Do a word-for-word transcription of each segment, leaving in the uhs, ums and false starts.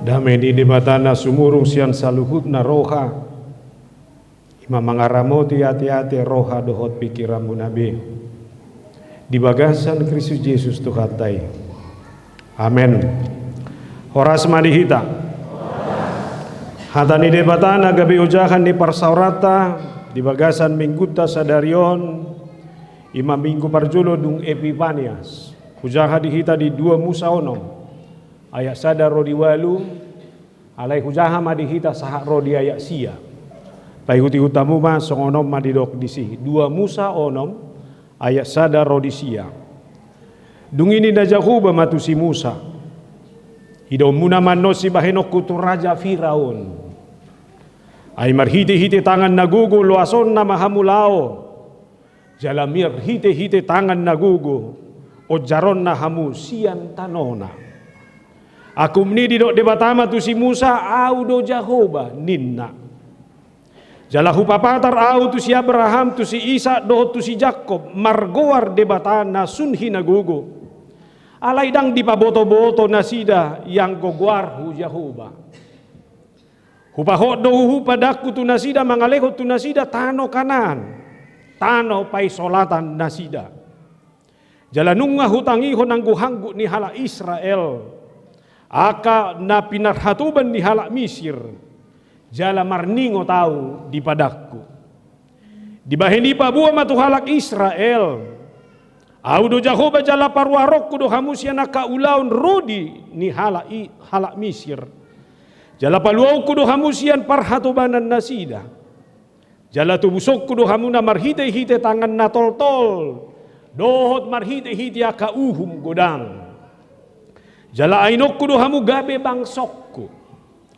Dame ni Debata na sumurung sian saluhutna roha, i ma mangaramoti ateate, roha dohot pingkiranmuna be di bagasan Kristus Jesus Tuhanta i. Amen. Horas ma di hita. Hata ni Debata na gabe ojahan ni parsaoranta di bagasan minggunta sadari on, i ma minggu parjolo dung Epipanias. Hujaha di hita di dua Musa onom, ayat sada ro di ualu, alai hujaha ma di hita sahat ro di ayat sia. Paihutihut hamu ma, songon on ma didok disi, dua Musa onom, ayat sada ro di sia. Dung i ninna Jahowa ma tu si Musa: Idaonmuna ma annon sibahenonku tu raja Firaun. Ai marhitehite tangan na gogo loasonna ma hamu laho, jala marhitehite tangan na gogo onjaronna hamu sian tanona. Angkup ni i didok Debata ma tu si Musa: Ahu do Jahowa, ninna. Jala hupapatar Ahu tu si Abraham, tu si Isak dohot tu si Jakkob margoar Debata na sun hinagogo. Alai ndang dipabotoboto nasida ianggo goarhu Jahowa. Hupahot do huhut padangku tu nasida, mangalehon tu nasida tano Kanaan, tano paisolatan nasida. Jala nunga hutangihon angguhangguh ni halak Israel, angka na pinarhatoban ni halak Misir, jala marningot Ahu di padangku. Dibahen i paboa ma tu halak Israel: Ahu do Jahowa, jala paruaronku do hamu sian angka ulaon rodi ni halak i, halak Misir. Jala paluaonku do hamu sian parhatobanan nasida. Jala tobusonku do hamu na marhitehite tangan na toltol, dohot marhitehite angka uhum godang. Jala ainonku do hamu gabe bangsongku.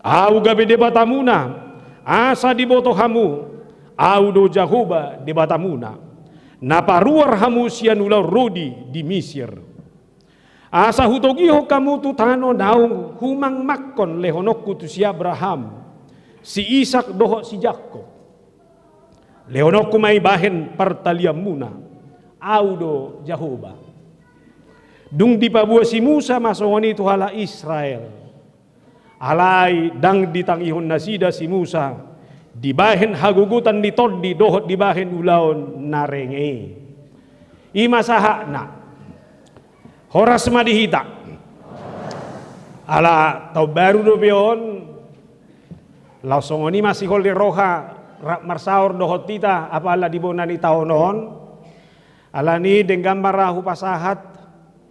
Ahu gabe Debatamuna, asa diboto hamu, Ahu do Jahowa Debatamuna, na paruar hamu sian ulaon rodi di Misir. Asa hutogihon hamu tu tano naung humangmangkon lehononku tu si Abraham, si Isak dohot si Jakkob. Lehononku ma i bahen partalianmuna. Ahu do Jahowa. Dung dipaboa si Musa ma songon i tu halak Israel. Alai ndang ditangihon nasida si Musa dibahen hagogotan ni tondi dohot dibahen ulaon na renge i. I ma sahatna. Horas ma di hita. Ala taon baru dope on, laos songon i ma sihol ni roha rap marsaor dohot hita apala di bona ni taon on. Alani i denggan ma ra hupasahat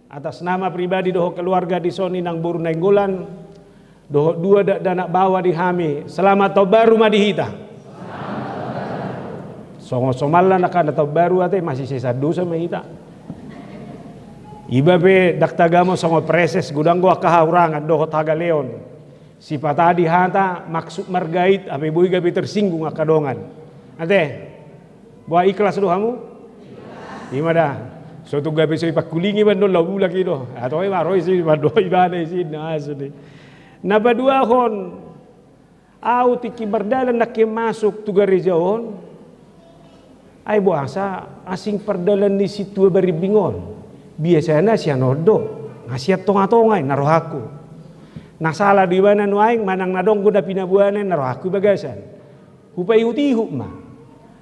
atas nama pribadi dohot keluarga dison, Inang Boru Nainggolan, dohot dua dakdanak baoa di hami. Selamat taon baru ma di hita. Songon somalna angka na taon baru ate, masisesa dosa ma hita. Iba pe ndang tagamon songon preses, godang do angka hahurangan dohot hagaleon. Sipata di hata maksud margait, hape boi gabe tersinggung angka dongan. Ate, boha, ikhlas do hamu? I ma da. So tung gabe so ipangkulingi ma annon laho mulak i do. Atau i ma ro isi, mandok ibana isi, na asu ni. Na paduahon, ahu tingki mardalan nangkin masuk tu gareja on. Ai boasa asing pardalan ni sintua barimbing on? Biasana sian on do, nga sian tongatonga i na rohangku. Na sala do ibana nuaeng manang na adong do na pinaboana i na rohangku i bagasan. Hupaihutihut ma.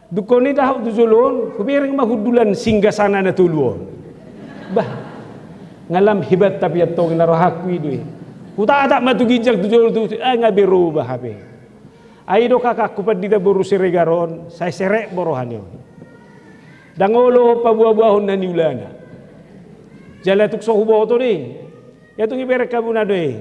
Dungkon i taho tu jolo on, hubereng ma hundulan singgasana na tolu on. Bah, nga lam hebat tapi antong i na rohangku i do i. Hutatap ma tu ginjang tu jolo tu, ah, nga berubah hape. Ai do kakakku pandita boru Siregar on, sai serep do roha ni on. Ndang olo paboaboahon na niulana. Jala tung so huboto do i. Ia tung ibereng hamuna do i.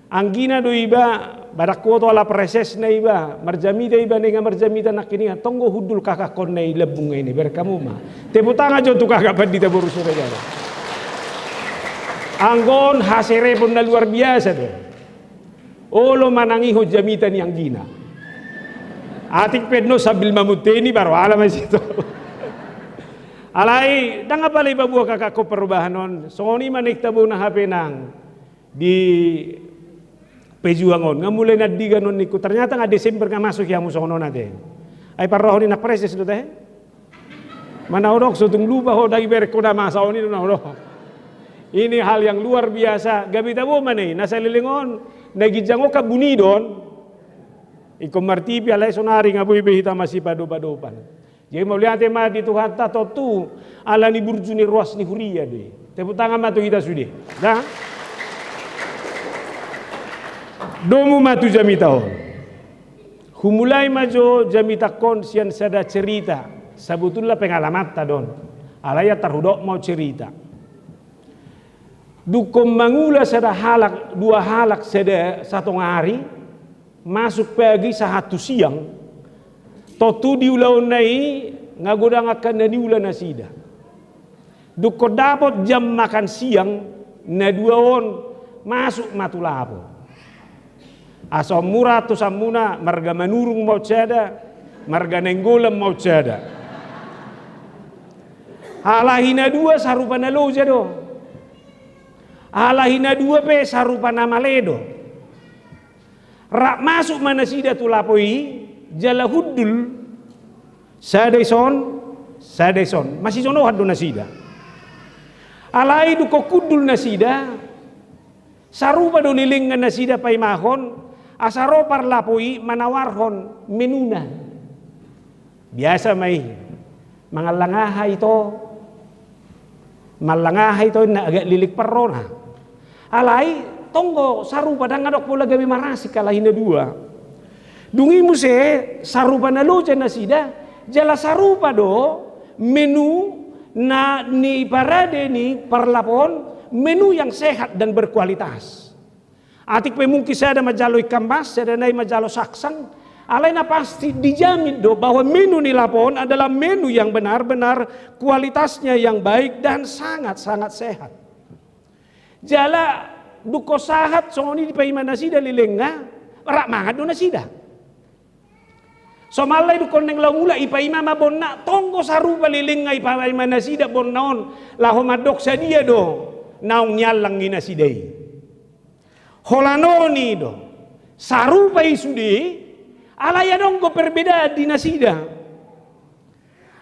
Anggina do iba, badakku oto ala presesna iba, marjamita iba, ninna marjamita nangkin i, antong do hundul kakakkonna i lambung i, ibereng hamu ma. Tepuk tangan jo tu kakak pandita boru Siregar. Anggo on haserepon na luar biasa do. Olo manangihon jamita ni anggina. Atik pe annon sambil mamunteni baru ala ma i situ. Alai ndang apala iba boa kakakku perubahan on. Songon i ma naeng tabona hape nang di pejuang on. Nga mulai na andigan on ningku. Ternyata nga Desember nga masuk i hamu songon on ate. Ai parroha ni na preses do tahe. Mana odok so tung lupa ho, dagi berek ho na masa on i do na odok. Ini hal yang luar biasa. Gabe tabo ma na i, na saleleng on. Na ginjang on kan buni do on. Ingkon martipi alai sonari nga boi be hita masipadopadopan. Jadi mauliate ma di Tuhanta tontu ala ni burju ni ruas ni huria do i. Tepuk tangan ma tu hita sude. Nah. Domu ma tu jamita on. Humulai ma jo jamitangkon sian sada cerita. Sabotulna pengalamanta do on. Alai antar hudok ma on cerita. Dungkon mangula sada halak, dua halak sada satonga ari, masuk pagi sahat tu siang, tontu di ulaonna i nga godang angka na niula nasida. Dungkon dapot jam makan siang, na dua on masuk ma tu lapo. Asa on mura tu samuna, marga Manurung ma on sada, marga Nainggolan ma on sada. Halahi na dua sarupa na loja do. Halahi na dua pe sarupa na male do. Rap masuk ma nasida tu lapo i, jala hundul, sada ison, sada ison. Masijonohan do nasida. Alai dungkon hundul nasida, sarupa do lelengna nasida paimahon, asa ro parlapo i manawarhon menuna. Biasa ma i, mangallang aha ito? Mangallang aha ito, na agak leleng parrona. Alai tonggo sarupa, ndang adong pola gabe marasing halahi na dua. Dung i muse sarupa na loja nasida, jala sarupa do menu na ni parade ni parlapon, menu yang sehat dan berkualitas. Atik pe mungkin sada manjalo ikan mas, sada nai manjalo saksang, alai na pasti dijamin do bahwa menu ni lapo on adalah menu yang benar-benar kualitasnya yang baik dan sangat-sangat sehat. Jala dungkon sahat songon i dipaima nasida lelengna, rap mangan do nasida. Somalna i dungkon naeng laho mulak, ipaima ma bonna, tonggo sarupa lelengna ipaima nasida bonna on, laho mandok sadia do naung niallang ni nasida i. Holan on i do, sarupa i sude, alai adong do perbedaan di nasida.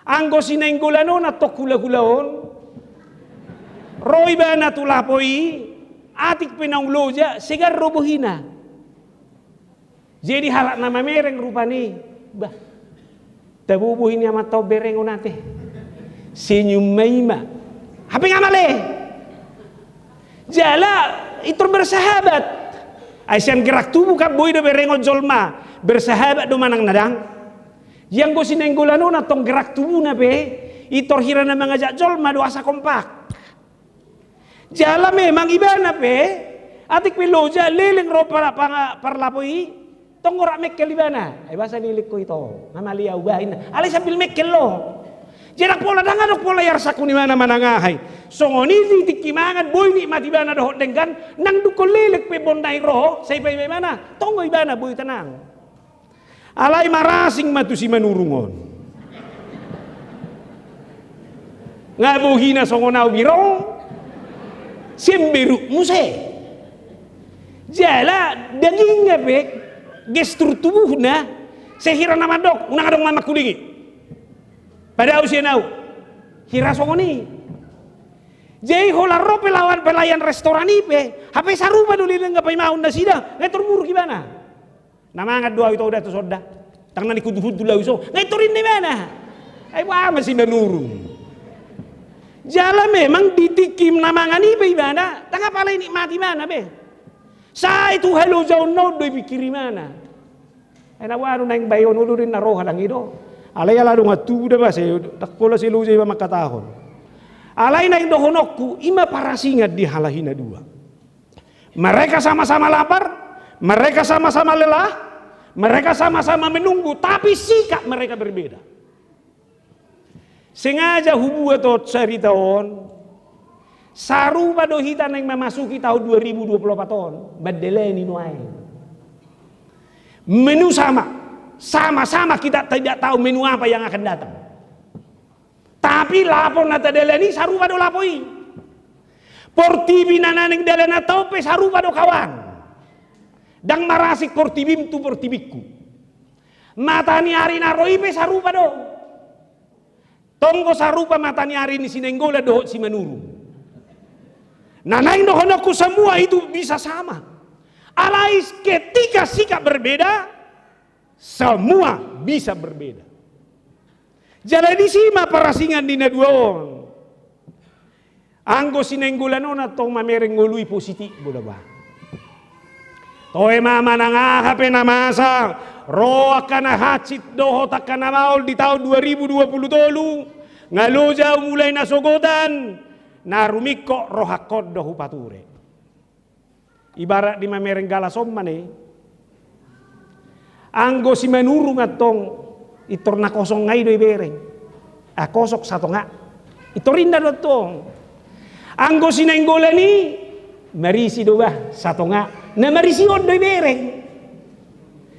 Anggo si Nainggolan on antong hulahula on, ro ibana tu lapo i, atik pe naung loja, segar do bohina. Jadi halak na mamereng rupani, bah, tabo bohi ni amanta on bereng on ate. Senyum ma i ma. Hape nga male. Jala intor bersahabat. Ai sian gerak tubuh kan boi do bereng on jolma. Bersahabat do manang na ndang. Anggo si Nainggolan on antong gerak tubuhna pe, intor hira na mangajak jolma do asa kompak. Jala memang ibana pe, atik pe loja leleng ro pala-, panga-, parlapo i, tonggo rap mengkel ibana. Ai boasa leleng ho ito, nga male au bahen. Alai sambil mengkel do. Jadi ndang pola, ndang adong pola iarsangkon ibana manang aha i. Songon i di tingki mangan, boi nikmat ibana dohot denggan, nang dungkon leleng pe bonna i ro, sai paima ibana, tonggo ibana boi tenang. Alai marasing ma tu Simanurung on. Nga bohina songon au biro, semberut muse. Jala dagingna pe, gestur tubuhna, sai hira na mandok, unang adong ma mangkulingi. Pada au sian au, hira songon i. Jadi holan ro pe lawan pelayan restoran i pe, hape sarupa do lelengna paimahon nasida, nga intor muruk ibana. Na mangan do au ito da tu son da. Ndang na nihuntuhuntu au i so. Nga intor inna ibana. Ai boha ma Simanurung. Jala memang di tingki na mangan i pe ibana, ndang apala i nikmati ibana be. Sai tu halojaonna on do ipingkiri ibana. Ai na boha do naeng bahen on do inna roha ndang i do. Alai ala dongan tubu da ba sai, ndang pola sai loja iba mangkatahon. Alai naeng dohononku, i ma parasingan di halahi na dua. Mereka sama-sama lapar, mereka sama-sama lelah, mereka sama-sama menunggu, tapi sikap mereka berbeda. Sengaja hubuat on carita on, sarupa do hita naeng mamasuki tahun dua ribu dua puluh empat on, mandalani nuaeng. Menu sama, sama-sama kita tidak tahu menu apa yang akan datang. Tapi lapo na tadalani sarupa do lapo i. Portibi na naeng dalananta on pe sarupa do kawan. Ndang marasing portibim tu portibingku. Mata ni ari na ro i pe sarupa do. Tonggo sarupa mata ni ari ni Sinainggolan dohot Simanurung. Na naeng dohononku semua itu bisa sama. Alai ketika sikap berbeda, semua bisa berbeda. Jala disi ma parasingan ni na dua on. Anggo si Nainggolan on antong mamereng ngolui positif do ba. Toe ma manang aha pe na masa, ro angka na hansit dohot angka na maol di taon dua ribu dua puluh tolu, nga loja ahu mulai nasogotan, na rumingkot rohangkon do hupature. Ibarat di mamereng galas on ma na i. Anggo si Manurung antong, pintor na kosong nga i do ibereng. Ah, kosong satonga. Pintor inna do antong. Anggo si Nainggolan i, marisi do bah, satonga. Na marisi on do ibereng.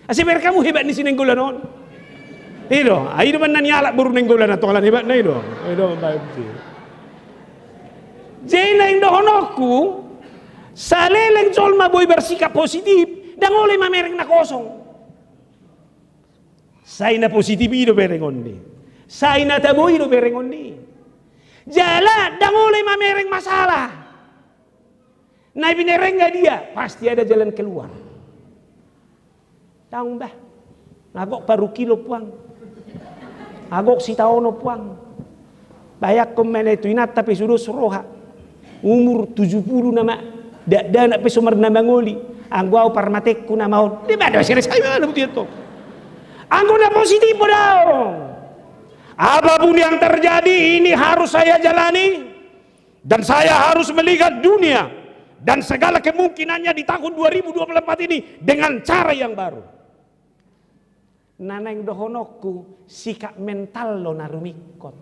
Asa bereng hamu hebat ni si Nainggolan on. I do, ah, i do ma na nialap boru Nainggolan antong ala ni hebatna i do. I do, baik. Jadi naeng dohononku, saleleng jolma boi bersikap positif, ndang olo i mamereng na kosong. Sai na positif i do berengon i. Sai na tabo i do berengon i. Jala ndang olo i mamereng masalah. Na binereng nga dia, pasti ada jalan keluar. Daong bah. Nga gok parungkilon puang. Nga gok sitaonon puang. Bayangkon ma na i tu inanta pe sudos roha. Umur tujuh puluh nama. Dakdanak pe so marna mangoli. Anggo ahu parmatengku nama on. Di mana sere sai mana butian to. Anggo na positif po daong. Apapun yang terjadi ini harus saya jalani. Dan saya harus melihat dunia dan segala kemungkinannya di tahun dua ribu dua puluh empat ini dengan cara yang baru. Na naeng dohononku, sikap mental do na rumingkot.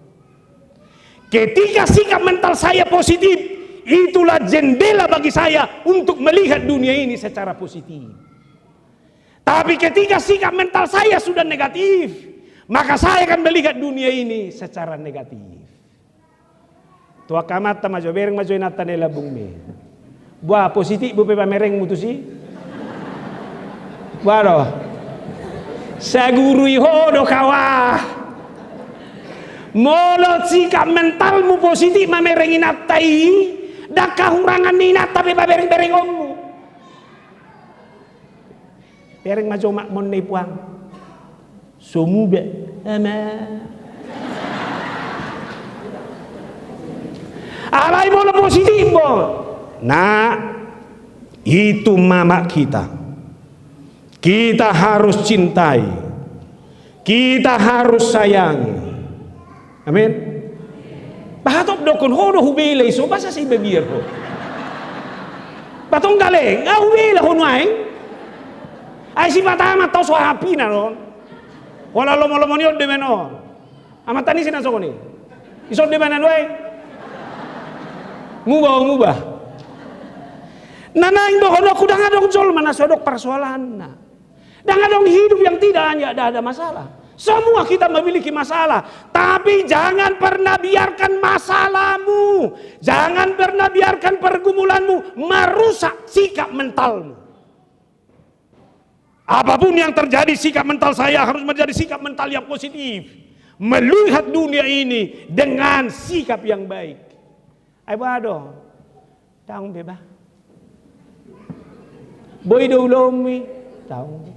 Ketika sikap mental saya positif, itulah jendela bagi saya untuk melihat dunia ini secara positif. Tapi ketika sikap mental saya sudah negatif, maka saya akan melihat dunia ini secara negatif. Tu angka amanta ma jo, bereng ma jo inanta na i lambungmi. Boa, positif bope pamerengmu tusi? Boa do. Sagurui ho do kawa. Molo sikap mentalmu positif mamereng inanta i, ndang kahurangan ni inanta pe pabereng-berengonmu. Bereng ma jo makmon na i puang. So muba, ama. Alai molo positif bo. Nah, itu mamak kita. Kita harus cintai. Kita harus sayangi. Amin. Bahatop dokon ho do hubela iso, basa si babiar ho. Batong gale, nga hubela ho nuaeng. Ai si patama tau so hapina non. Hola lomo-lomo ni on de meno. Amanta ni si na songon i. Ison de mena nuaeng. Muba, muba. Na naeng dohononku, ndang adong jolma na so adong parsoalanna. Ndang adong hidup yang tidak hanya ada, ada masalah. Semua kita memiliki masalah, tapi jangan pernah biarkan masalahmu, jangan pernah biarkan pergumulanmu merusak sikap mentalmu. Apapun yang terjadi, sikap mental saya harus menjadi sikap mental yang positif, melihat dunia ini dengan sikap yang baik. Ai boa do. Daong be bah. Boi do ulaonmi? Daong.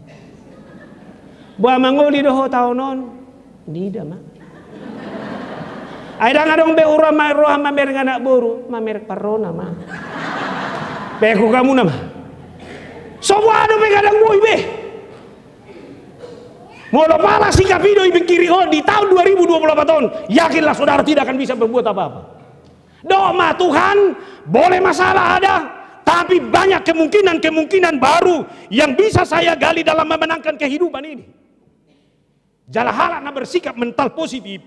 Boa mangoli do ho taon on? Nida ma. Ai ndang adong be roha ma, roha mamereng anak boru, mamereng parrona ma. Pehuk hamu nama. So boa do be, ndang boi be. Molo pala sikap i do ibingkiri ho di tahun dua ribu dua puluh empat on, yakinlah saudara tidak akan bisa berbuat apa-apa. Dok ma Tuhan, boleh masalah ada, tapi banyak kemungkinan-kemungkinan baru yang bisa saya gali dalam memenangkan kehidupan ini. Jala halak na bersikap mental positif,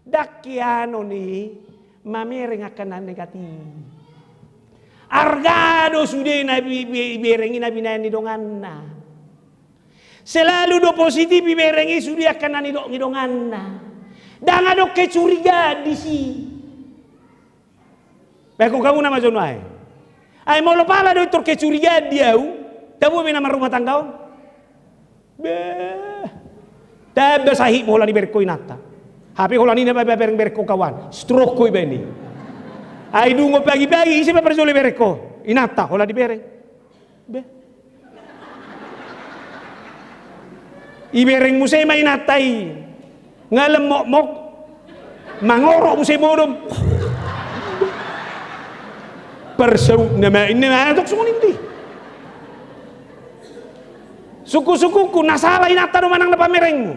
ndang hianon i mamereng angka na negatif. Arga do sude na bi-, bi-, ibereng i na binaen ni donganna. Selalu do positif ibereng i sude angka na nidok ni donganna. Ndang adong kecurigaan disi. Pehuk hamu nama jo nuaeng. Ai molo pala do pintor kecurigaan di ahu, tabo be na marrumah tangga on? Be. Tamba sahitmu holan ibereng ho inanta. Hape holan i na bereng-bereng ho kawan. Stroke ho ibaen i. Ai dungo pagi-pagi, ise ma parjolo ibereng ho? Inanta, holan ibereng. Be. Ibereng muse ma inanta i. Nga lam mokmok. Mangorok muse modom. Parsaut nama inna ma tok songon i. Suku-sukuku, na sala inanta do manang na pamerengmu?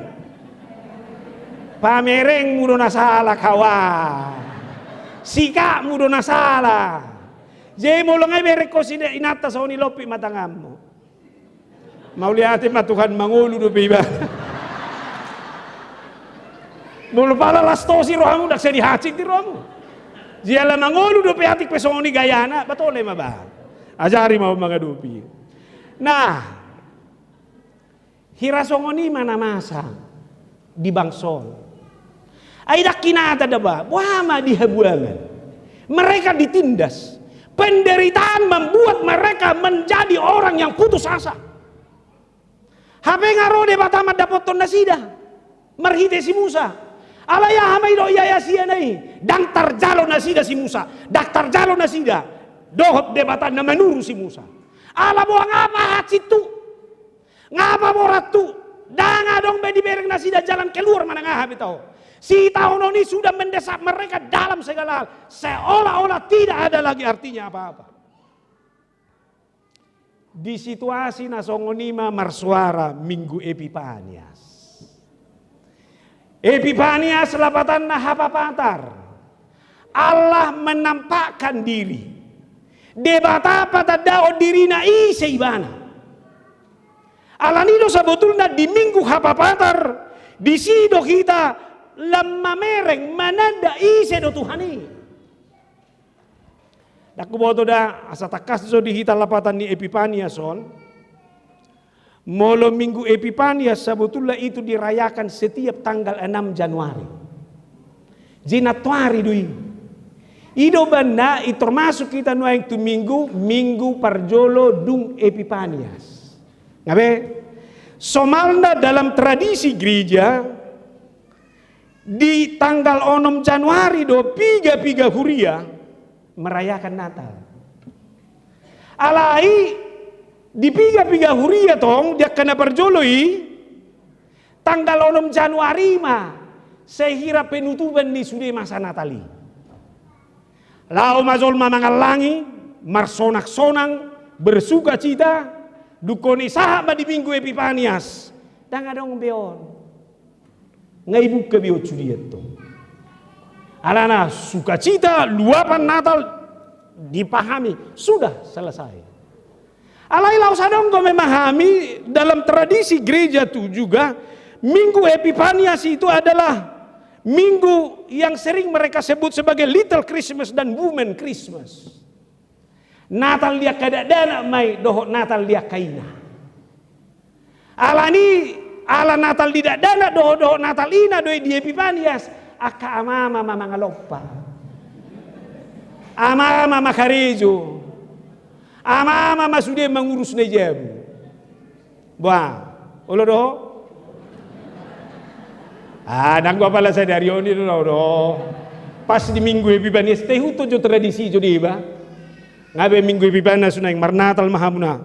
Pamerengmu do na sala, kawan. Sikapmu do na sala. Jadi molo nga ibereng ho inanta songon i, lompit ma tanganmu. Mauliate ma Tuhan, mangolu dope iba. Molo pala las tosi rohamu, ndang sai dihancing di rohamu. Jala mangolu dope atik pe songon i gayana, batole ma ba. Ajari ma on mangadopi. Nah, hira songon i ma na masa di bangso on. Ai ndang hinata da ba, boha ma di habuangan. Mereka ditindas. Penderitaan membuat mereka menjadi orang yang putus asa. Hape nga ro Debata mandapothon nasida marhite si Musa. Alai aha ma didok i ayat sia na i? Ndang tarjalo nasida si Musa. Ndang tarjalo nasida dohot Debata na manuru si Musa. Ala boha, nga pahansit tu. Nga paborat tu. Ndang adong be dibereng nasida jalan keluar manang aha be taho. Sitaonon i sudah mendesak mereka dalam segala hal. Seolah-olah tidak ada lagi artinya apa-apa. Di situasi na songon i ma marsuara Minggu Epipanias. Epipanias lapatanna hapapatar. Allah menampakkan diri. Debata patandahon dirina ise ibana. Alani do sabotulna di Minggu Hapapatar, disi do hita lam mamereng mananda ise do Tuhan i. Ndang huboto da, asa tangkas jo di hita lapatan ni Epipanias on. Molo Minggu Epipanias sabotulna itu dirayakan setiap tanggal enam Januari. Jinatuari do i. I do banna i termasuk hita nuaeng tu Minggu, Minggu parjolo dung Epipanias. Nga be? Somalna dalam tradisi gereja, di tanggal onom Januari do piga-piga huria merayakan Natal. Alai di piga-piga huria tong, di angka na parjolo i, tanggal onom Januari ma sai hira penutupan ni sude masa Natal i. Laho ma jolma mangallangi, marsonang-sonang, bersukacita, dungkon i sahat ma di Minggu Epipanias. Ndang adong be on. Nga ibuka be on sude tong. Alana sukacita, luapan Natal dipahami, sudah selesai. Alai laos adong do memahami dalam tradisi gereja tu juga, Minggu Epipanias itu adalah minggu yang sering mereka sebut sebagai Little Christmas dan Women Christmas. Natal di angka dakdanak ma i dohot Natal di angka ina. Alani, ala Natal di dakdanak dohot, dohot Natal ina do i di Epipanias, angka amama ma mangalompa. Amama ma karejo. Amama ma sude mangurus na i jabu. Bah, olo do? Ah, nanggo apala sadari on i do, do. Pas di Minggu Epipanias, tehuton jo tradisi jo deba. Nga be Minggu Epipanias naeng marnatal ma hamuna.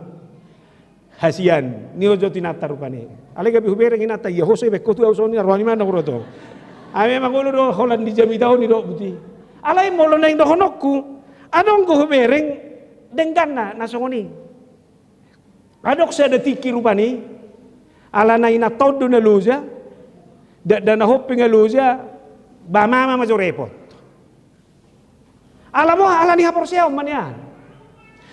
Hasian, ni ojo tinata rupani. Alai gabe hubereng inanta, ia hose be kotu au soni, rohani mana kuroto. Ame mangolo do holan di jamita on i do buti. Alai molo naeng dohononku, adong do hubereng dengganna na songon i. Adong sada tingki rupani, ala na inanta on do na loja, dakdanak on pe nga loja, ba mama ma jo repot. Ala boha, ala ni haporseaon ma nian.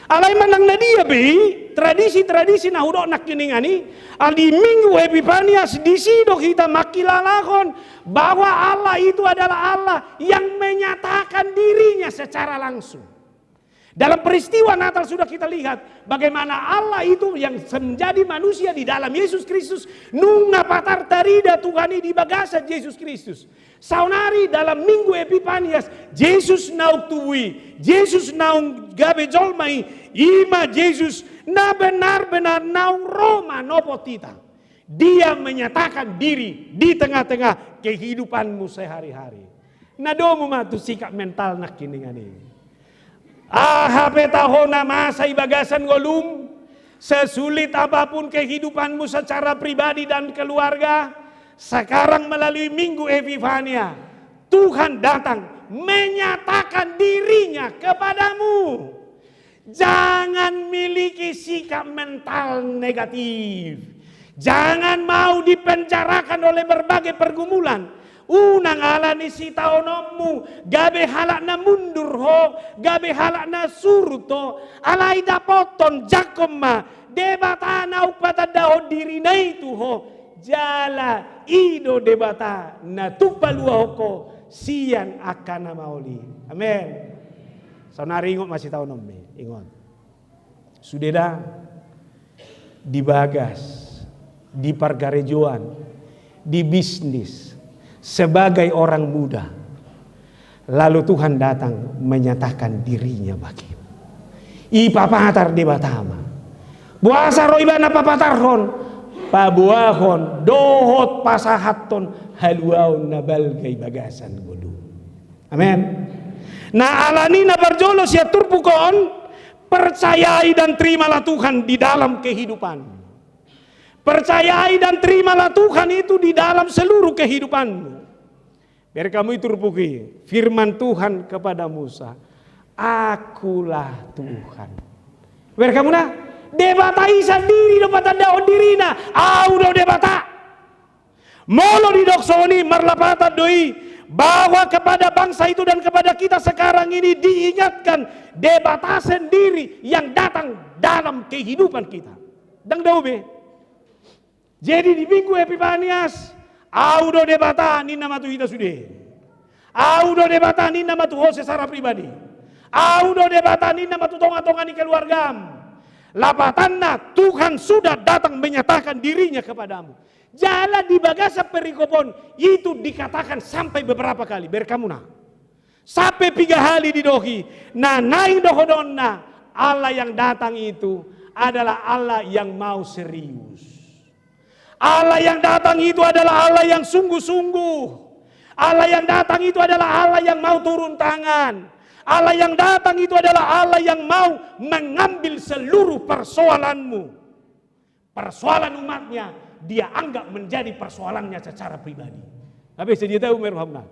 Alai manang na dia be i, tradisi-tradisi na hudok nangkiningan i, ala di Minggu Epipanias disi do hita mangkilalahon bahwa Allah itu adalah Allah yang menyatakan dirinya secara langsung. Dalam peristiwa Natal sudah kita lihat bagaimana Allah itu yang menjadi manusia di dalam Yesus Kristus, nunga patar tarida Tuhan i di bagasan Yesus Kristus. Saonari dalam Minggu Epipanias, Jesus naung tubu i, Jesus naung gabe jolma i, i ma Jesus na benar-benar naung ro manopot hita. Dia menyatakan diri di tengah-tengah kehidupanmu sehari-hari. Na domu ma tu sikap mental nangkiningan i. Aha pe taho na masa i bagasan ngolum, Sesulit apapun kehidupanmu secara pribadi dan keluarga, sekarang melalui Minggu Epifania, Tuhan datang menyatakan diri-Nya kepadamu. Jangan miliki sikap mental negatif. Jangan mau dipenjarakan oleh berbagai pergumulan. Unang ala ni sitaononmu, gabe halak na mundur ho, gabe halak na surut ho, alai dapothon, jangkon ma Debata naung patandahon diri-Na i tu ho, jala i do Debata na tung paluahon ho sian angka na maol i. Amen. Saonari ingot ma sitaononmi, ingot. Sude da, di bagas, di pargarejoan, di bisnis, sebagai orang muda, lalu Tuhan datang menyatakan diri-Nya bagimu. Ipapatar Debata ma. Boasa ro Ibana papatarhon, paboahon dohot pasahathon haluaon na balga di bagasan ngolum. Amen. Nah, alani na parjolo sian turpuk on, percayai dan terimalah Tuhan di dalam kehidupan. Percayai dan terimalah Tuhan itu di dalam seluruh kehidupanmu. Bereng hamu i turpuk i, firman Tuhan kepada Musa, "Akulah Tuhan." Bereng hamu na, Debata i sandiri do patandahon diri-Na, "Ahu do Debata." Molo didok songon i, marlapatan do i bahwa kepada bangsa itu dan kepada kita sekarang ini diingatkan Debata sendiri yang datang dalam kehidupan kita. Ndang dao be. Jadi di Minggu Epifanias, "Ahu do Debata," ninna ma tu hita sude. "Ahu do Debata," ninna ma tu ho secara pribadi. "Ahu do Debata," ninna ma tu tonga-tonga ni keluargam. Lapatanna, Tuhan sudah datang menyatakan diri-Nya kepadamu. Jala di bagasan perikop on itu dikatakan sampai beberapa kali. Bereng hamu na. Sampai piga hali didok i, na naeng dohononna, Allah yang datang itu adalah Allah yang mau serius. Allah yang datang itu adalah Allah yang sungguh-sungguh. Allah yang datang itu adalah Allah yang mau turun tangan. Allah yang datang itu adalah Allah yang mau mengambil seluruh persoalanmu. Persoalan umat-Nya, Dia anggap menjadi persoalan-Nya secara pribadi. Tapi sedia tahu, bereng hamu na.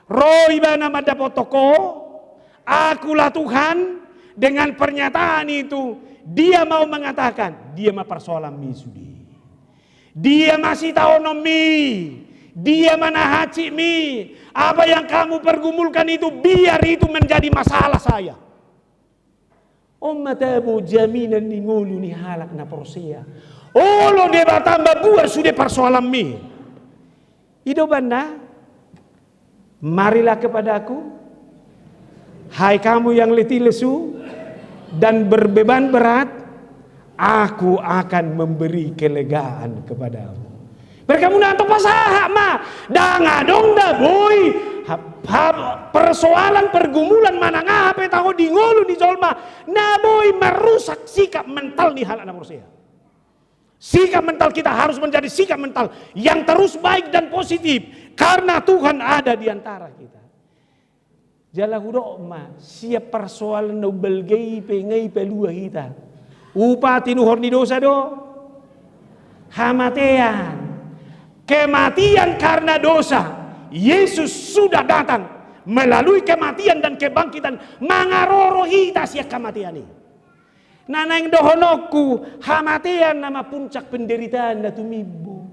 Ro Ibana mandapothon ho, "Akulah Tuhan," dengan pernyataan itu, Dia mau mengatakan, "Dia ma persoalanmi sude. Dia ma sitaononmi. Dia ma na hansikmi. Apa yang kamu pergumulkan itu, biar itu menjadi masalah saya." On ma tabo jaminan ni ngolu ni halak na porsea. Olo Debata mambuat sude persoalanmi. I do umbahen na, "Marilah kepadaku, hai kamu yang letih lesu dan berbeban berat, Aku akan memberi kelegaan kepadamu." Bereng hamu na, antong pasahat ma, ndang adong na boi ha-, ha-, persoalan, pergumulan manang aha pe tahe di ngolu ni jolma na boi marusak sikap mental ni halak na porsea. Sikap mental kita harus menjadi sikap mental yang terus baik dan positif karena Tuhan ada di antara kita. Jala hudok ma, sian persoalan na umbalga i pe nga i palua hita. Upa tinuhor ni dosa do hamatean. Kematian karena dosa. Yesus sudah datang melalui kematian dan kebangkitan mangaroro hita sian hamatean i. Na naeng dohononku, hamatean nama puncak penderitaan na tumimbo.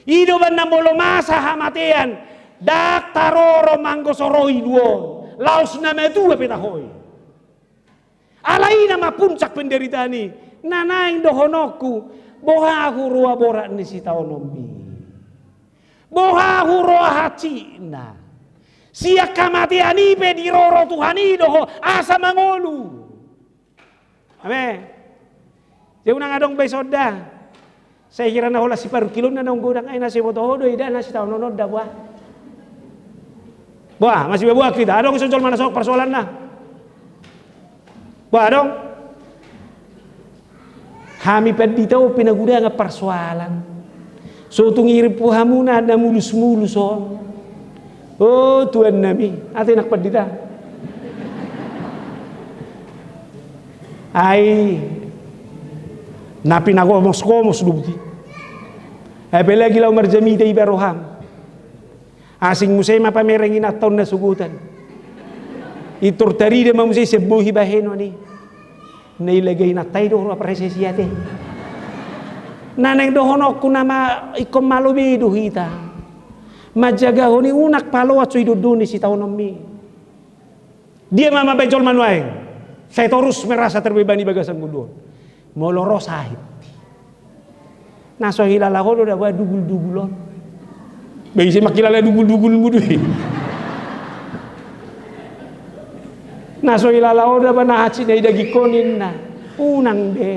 I do umbahen na molo masa hamatean, ndang taroro manggo so ro ilu on, laos na matua pe tahe i. Alai nama puncak penderitaan i, na naeng dohononku, boha huroha borat ni sitaononmi. Boha huroha hansikna. Sian hamatean i pe diroro Tuhan i do ho asa mangolu. Amen. Jadi unang adong be songon da. Sai hira na holan siparuhon kilon na naung godang, ai na so iboto ho do i da na sitaonon on da, boha. Boha, masiboaboa hita. Adong songon jolma na sogot persoalanna? Boha, adong? Hami pandita on pe na godang persoalan. So tung irpu hamuna na mulus-mulus on. O Tuhan nami, ate nang pandita. Ai Na pinagomos-gomos do buti. Apalagi laho marjamita iba roham. Asing muse ma pamereng inanta on na sogot an. Intor tarida ma muse sian bohi bahenon i. Na ilaga inanta i do ro apresiasi ate. Na naeng dohononku nama ingkon malo be do hita. Manjagahon i unang paloas so idondoni sitaononmi. Dia ma mambaen jolma nuaeng. Sai torus merasa terbebani bagasan ngolu on. Molo ro sahit. Na so hilala ho do daba dugul-dugul on. Be ise mangkilala dugul-dugul mudu i. Na so hilala ho daba na hansit na idagingkon inna. Unang be.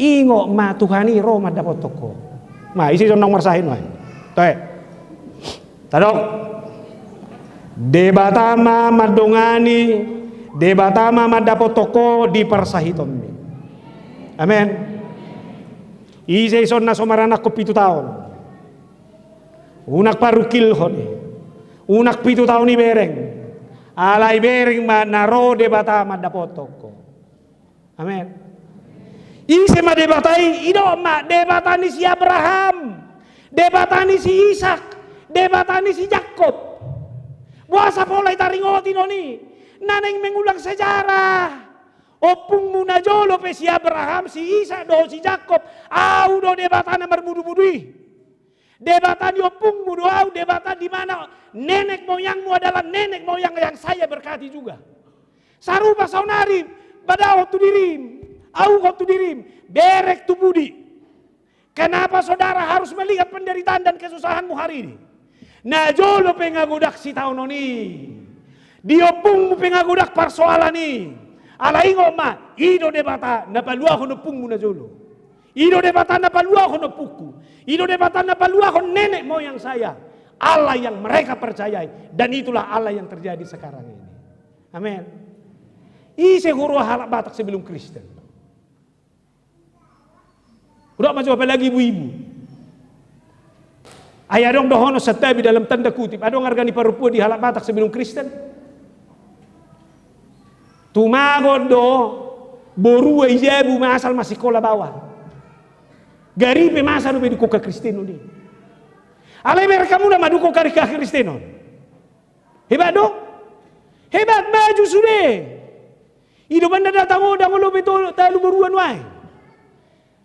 Ingot ma Tuhan i ro mandapothon ho. Ma ise so naung marsahit nuaeng. Toe. Tadok. Debata ma mandongani, Debata ma mandapothon ho di parsahitonmi. Amen. Ise ison na so maranakhon pitu taon. Unang parungkilhon i. Unang pitu taon i bereng. Alai bereng ma na ro Debata mandapothon ho. Amen. Ise ma Debata i, idok ma, Debata ni si Abraham, Debata ni si Isak, Debata ni si Jakob. Boasa pola i taringoti non i, na naeng mengulang sejarah. Ompungmu na jolo pe si Abraham, si Isak dohot si Jakob, au do Debata na marmudu-mudu i. Debata ni ompungmu do au, Debata di mana nenek moyangmu adalah nenek moyang yang saya berkati juga. Sarupa saonari, padaohon tu dirim, ahuhon tu dirim, bereng tu pudi. Kenapa saudara harus melihat penderitaan dan kesusahanmu hari ini? Na jolo pe nga godang sitaonon i. Di ompungmu pe nga godang parsoalan i. Alai ingot ma, i do Debata na paluahon ompungmu na jolo. I do Debata na paluahon ompungku. I do Debata na paluahon nenek moyang saya. Allah yang mereka percayai. Dan itulah Allah yang terjadi sekarang ini. Amen. Ise huroha halak Batak sebelum Kristen? Udah maju apalagi ibu-ibu. Ai adong dohonon santabi dalam tanda kutip, adong arga ni parompuan di halak Batak sebelum Kristen. Tumagon do borua i jabu ma asal masikola bawah. Gari pe masa dope dungkon hakristenon i. Alai bereng hamu na madungkon hakristenon. Hebat do? Hebat, maju sude. I do banda datang o dang olo pe talu borua nuaeng.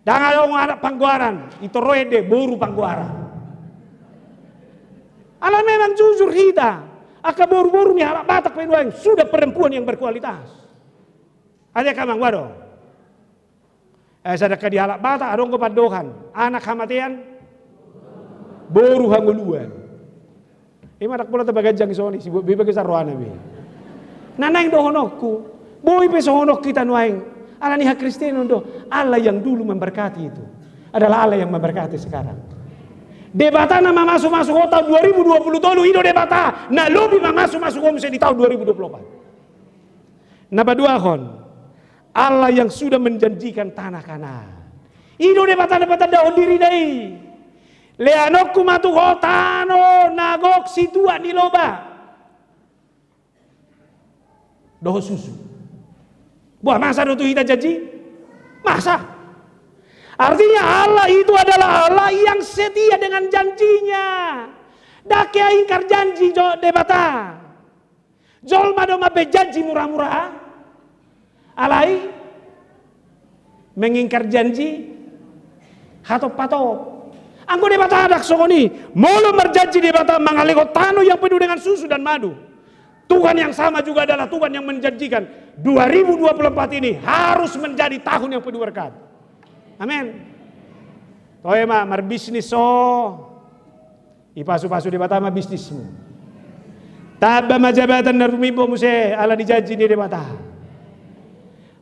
Dang adong anak Panggoaran, i toro ende boru Panggoaran. Ala memang jujur hita, angka boru-boru ni halak Batak pe nuaeng sudah perempuan yang berkualitas. Ate amang, waduh. Eh, sada angka di halak Batak adong do pandohan, anak hamatean, boru hangoluan. Ima ndang pola tapaganjang songon i, si boi be bagasan rohana be. Na naeng dohononku, boi pe songon on hita nuaeng. Ala ni hakristenon do, Allah yang dulu memberkati itu adalah Allah yang memberkati sekarang. Debata na mamasu-masu ho taon dua ribu dua puluh tolu, i do Debata na lobi mamasu-masu ho muse di taon dua ribu dua puluh empat. Na paduahon, Allah yang sudah menjanjikan tanah Kanaan. I do Debata na patandahon dirina i. Leanonku ma tu ho tano na gok situan ni loba dohot susu. Buah, masa do tu hita janji? Masa. Artinya Allah itu adalah Allah yang setia dengan janjinya. Dang hea ingkar janji jo Debata. Jolma do mambaen janji mura-mura, alai mengingkar janji hatop-hatop. Anggo Debata ndang songon i, molo marjanji Debata mangalehon tano yang penuh dengan susu dan madu, Tuhan yang sama juga adalah Tuhan yang menjanjikan dua ribu dua puluh empat ini harus menjadi tahun yang penuh berkat. Amin. Toe ma, marbisnis ho. Ipasu-pasu Debata ma bisnismu. Tamba ma jabatan na rumimbok muse ala ni janji ni Debata.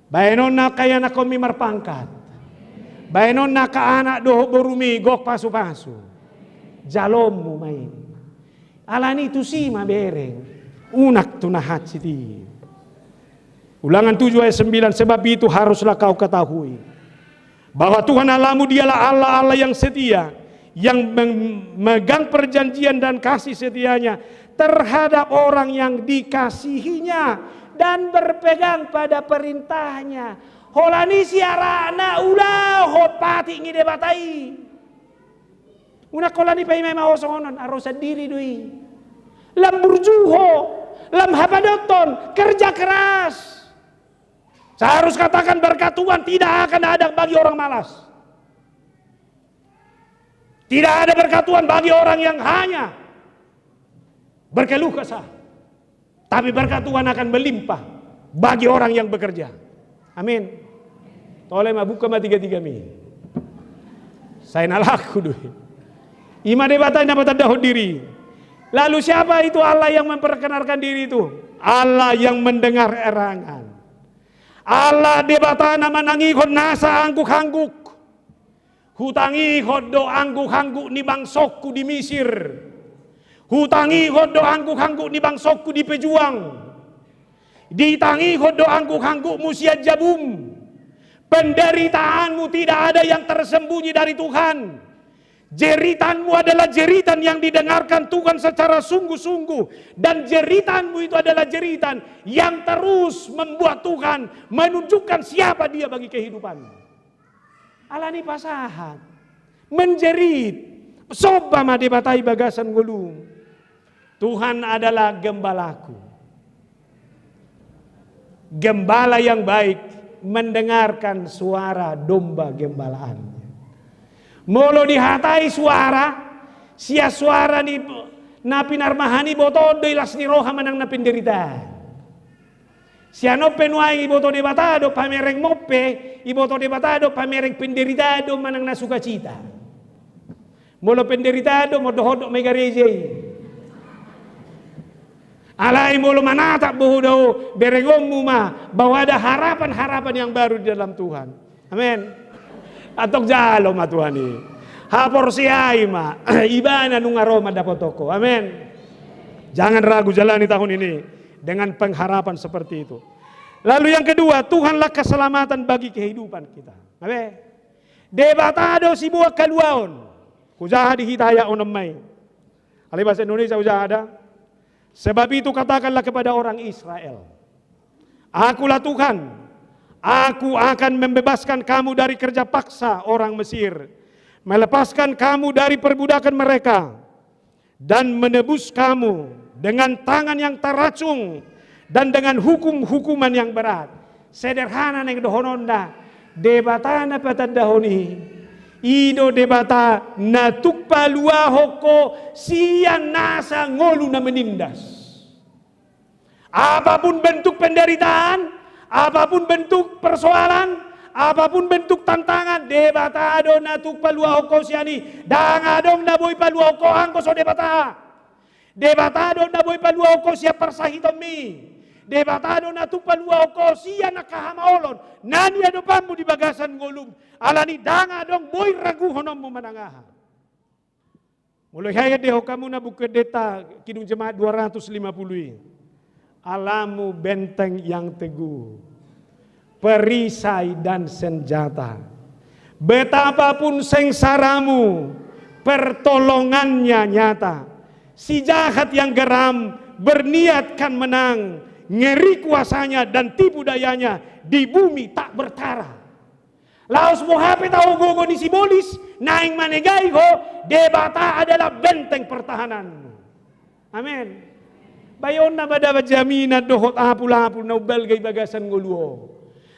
Baenonna angka ianakhonmi marpangkat. Baenonna angka anak dohot borumi gok pasu-pasu. Jaloonmu ma i. Ala ni tusi ma bereng. Unang tu na hansit i. Ulangan tujuh ayat sembilan, sebab itu haruslah kau ketahui bahwa Tuhan Allahmu dialah Allah, Allah yang setia, yang memegang perjanjian dan kasih setianya terhadap orang yang dikasihinya dan berpegang pada perintahnya. Holan i siaranna ulaon patik ni Debata i. Unang holan i paima-ima ho songon on, aro sandiri do i. Lam burju ho, lam hapadothon, kerja keras. Saya harus katakan, berkat Tuhan tidak akan ada bagi orang malas. Tidak ada berkat Tuhan bagi orang yang hanya berkeluh kesah. Tapi berkat Tuhan akan melimpah bagi orang yang bekerja. Amin. Tole ma, buka ma tiga-tiga mi. Sai na laku do i. Ima Debata na patandahon diri. Lalu siapa itu Allah yang memperkenalkan diri itu? Allah yang mendengar erangan. Allah Debata na manangihon nasa angguk-angguk. Hutangihon do angguk-angguk ni bangsongku di Misir. Hutangihon do angguk-angguk ni bangsongku di pejuang. Ditangihon do angguk-anggukmu sian jabum. Penderitaanmu tidak ada yang tersembunyi dari Tuhan. Jeritanmu adalah jeritan yang didengarkan Tuhan secara sungguh-sungguh, dan jeritanmu itu adalah jeritan yang terus membuat Tuhan menunjukkan siapa Dia bagi kehidupanmu. Alani pasahat, menjerit, somba ma Debata i bagasan ngolum. Tuhan adalah gembalaku. Gembala yang baik mendengarkan suara domba gembalaannya. Molo dihatai suara, sian suara ni na pinarmahan i botoon do i las ni roha manang na penderitaan. Sian on pe nuaeng iboto Debata do pamereng, on pe iboto Debata do pamereng penderitaan do manang na sukacita. Molo penderitaan do, molo dohot do ma i gareja i. Alai molo manatap bohu do, berengonmu ma bahwa ada harapan-harapan yang baru di dalam Tuhan. Amin. Antong jalo ma Tuhan i. Haporseai ma, Ibana nunga ro mandapothon ho. Amin. Jangan ragu, jalani tahun ini dengan pengharapan seperti itu. Lalu yang kedua, Tuhanlah keselamatan bagi kehidupan kita. Amin. Debata do siboan haluaon. Hujaha di hita ayat onom ma i. Alai bahasa Indonesia hujaha da. Sebab itu katakanlah kepada orang Israel, "Akulah Tuhan, Aku akan membebaskan kamu dari kerja paksa orang Mesir, melepaskan kamu dari perbudakan mereka, dan menebus kamu dengan tangan yang teracung dan dengan hukum-hukuman yang berat." Sederhana naeng dohononna, Debata na patandahon i, i do Debata na tuk paluahon ho sian nasa ngolu na menindas. Apapun bentuk penderitaan, apapun bentuk persoalan, apapun bentuk tantangan, Debata do na tuk paluahon ho sian i. Ndang adong na boi paluahon ho anggo so Debata. Debata do na boi paluahon ho sian parsahitonmi. Debata do na tuk paluahon ho sian angka hamaolon na niadopanmu di bagasan ngolum. Alani ndang adong boi raguhononmu manang aha. Molo ihaiat dehon hamu na buku endenta Kidung Jemaat dua ratus lima puluh i. Allahmu benteng yang teguh, perisai dan senjata. Betapapun sengsaramu, pertolongannya nyata. Si jahat yang geram berniat kan menang, ngeri kuasanya dan tipu dayanya di bumi tak bertara. Laos boha pe taho gogo ni sibolis, naeng manegai ho, Debata adalah benteng pertahananmu. Amen. Baenonna ma dapot jaminan dohot apul-apul na umbalga i bagasan ngolu on.